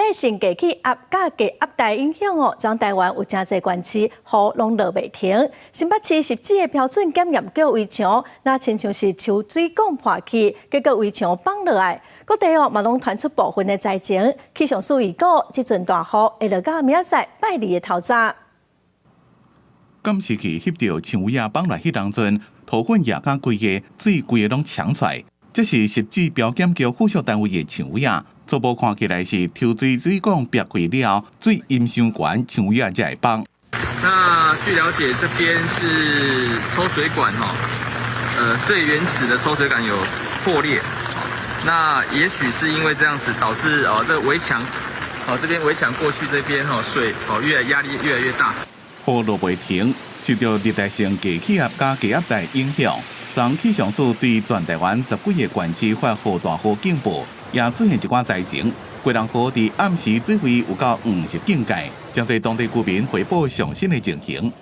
帶性低氣壓佮低壓帶影響哦，全台灣有誠濟縣市雨攏落袂停。新北市汐止的標準檢驗局圍牆，若親像是抽水管破去，結果圍牆崩落來，各地哦嘛攏傳出部分的災情。氣象署預告，這陣大雨會落到明仔載拜二的透早。監視器翕著牆圍仔崩落彼當陣，塗粉也佮規个水規个攏衝出來。這是汐止標檢局附屬單位的牆圍仔，初步看起來是抽水水管煏開了，水淹傷懸，牆圍仔才會崩。那據了解，這邊是抽水管哈，最原始的抽水管有破裂，那也許是因為這樣子導致哦，這個圍牆，哦，這邊圍牆過去這邊哈，水哦越來壓力越來越大。雨落袂停，受著熱帶性低氣壓佮低壓帶影響。昨氣象署對全台灣十幾个縣市發予大雨警報，也出現一寡災情。基隆河佇暗時水位有到50警戒，誠濟當地居民回報上新的情形。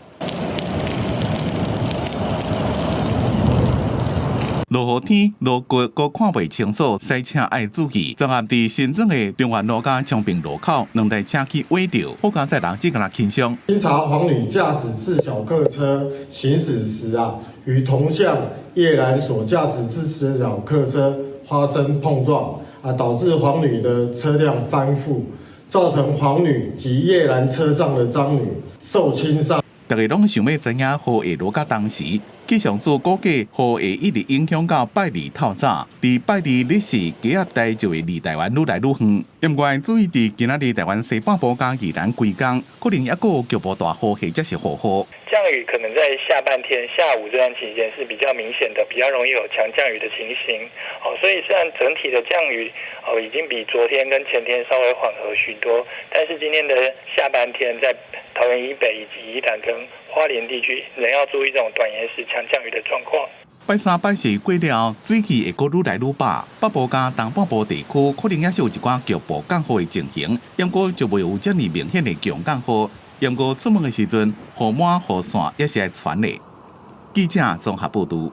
落雨天，路過閣看袂清楚，駛車愛注意。昨暗佇新莊的中原路佮昌平路口，兩台車去崴著，好佳哉人只敢若輕傷。經查黃女駕駛自小客車行駛時啊，與同向葉蘭所駕駛之自小客車發生碰撞啊，導致黃女的車輛翻覆，造成黃女及葉蘭車上的張女受輕傷。大家攏想欲知影雨會落到當時，氣象署估計雨會一直影響到拜二透早，佇拜二日時低壓帶就會離台灣愈來愈遠。毋過注意，佇今仔日台灣西半部佮宜蘭規工，可能猶閣有局部大雨或者是豪雨。降雨可能在下半天、下午這段期間是比較明顯的，比較容易有強降雨的情形。哦，所以雖然整體的降雨哦已經比昨天跟前天稍微緩和許多，但是今天的下半天在桃園以北以及宜蘭跟花蓮地區，仍要注意這種短延時強降雨的狀況。拜三拜四過了，水氣會閣愈來愈飽，北部佮東半部地區可能也是有一寡局部降雨的情形，毋過就袂有遮爾明顯的強降雨。毋過出門的時陣，雨帽、雨傘也是愛穿的。記者綜合報導。